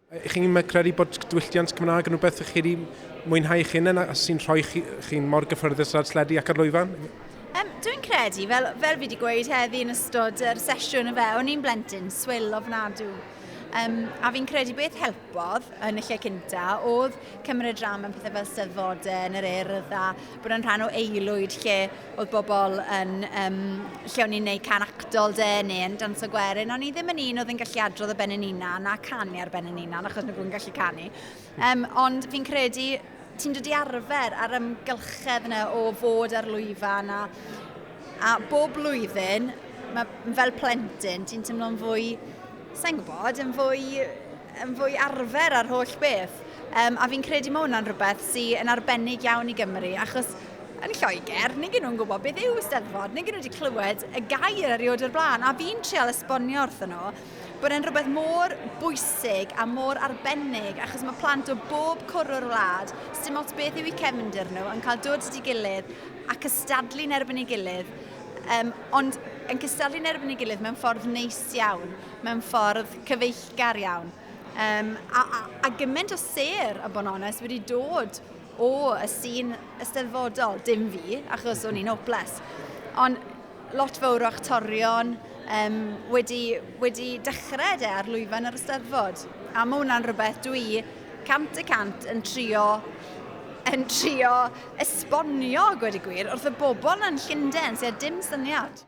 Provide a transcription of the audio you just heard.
Chi'n credu bod diwylliant Cymraeg yn rhywbeth chi wedi mwynhau eich hunain a sy'n rhoi chi'n mor gyffyrddus ar sledu ac ar lwyfan? Dwi'n credu, fel fi wedi gweud heddi yn ystod yr sesiwn y fe, o'n i'n blentyn swil ofnadw. A fi'n credu beth helpodd yn y lle cynta oedd cymryd rhan mewn pethau fel Steddfodau yn yr Urdd a bod yn rhan o aelwyd lle oedd bobl yn, lle o'n i'n neud can actol de neu yn danso gwerin. O'n i ddim yn un oedd yn gallu adrodd ar ben yn hunan a canu ar ben yn hunan achos nhw'n gallu canu. Ond fi'n credu ti'n dod i arfer ar ymgylchedd yna o fod ar lwyfan a bob blwyddyn, mae, fel plentyn, ti'n teimlo'n fwy, sa'n gwybod, yn fwy arfer ar holl beth. A fi'n credu mae hwnna'n rhywbeth sy'n yn arbennig iawn i Gymru, achos yn Lloegr, nid nhw'n gwybod beth yw Eisteddfod, nid nhw wedi clywed y gair erioed o'r blaen, a fi'n trial esbonio wrthyn nhw bod e'n rhywbeth mor bwysig a mor arbennig, achos mae plant o bob cwr o'r wlad, dim ots beth yw eu cefndir nhw, yn cael dod at ei gilydd a cystadlu'n erbyn ei gilydd, ond yn cystadlu'n erbyn ei gilydd mewn ffordd neis iawn, mewn ffordd cyfeillgar iawn. A gymaint o sêr, a bod yn onest, wedi dod o y sîn ysteddfodol, dim fi, achos o'n i'n hopeless. Ond lot fawr o actorion wedi dechrau de ar lwyfan yr Eisteddfod. A mae hwnna'n rhywbeth dwi 100% yn trio esbonio, gweud y gwir, wrth y bobl yn Llundain sydd dim syniad.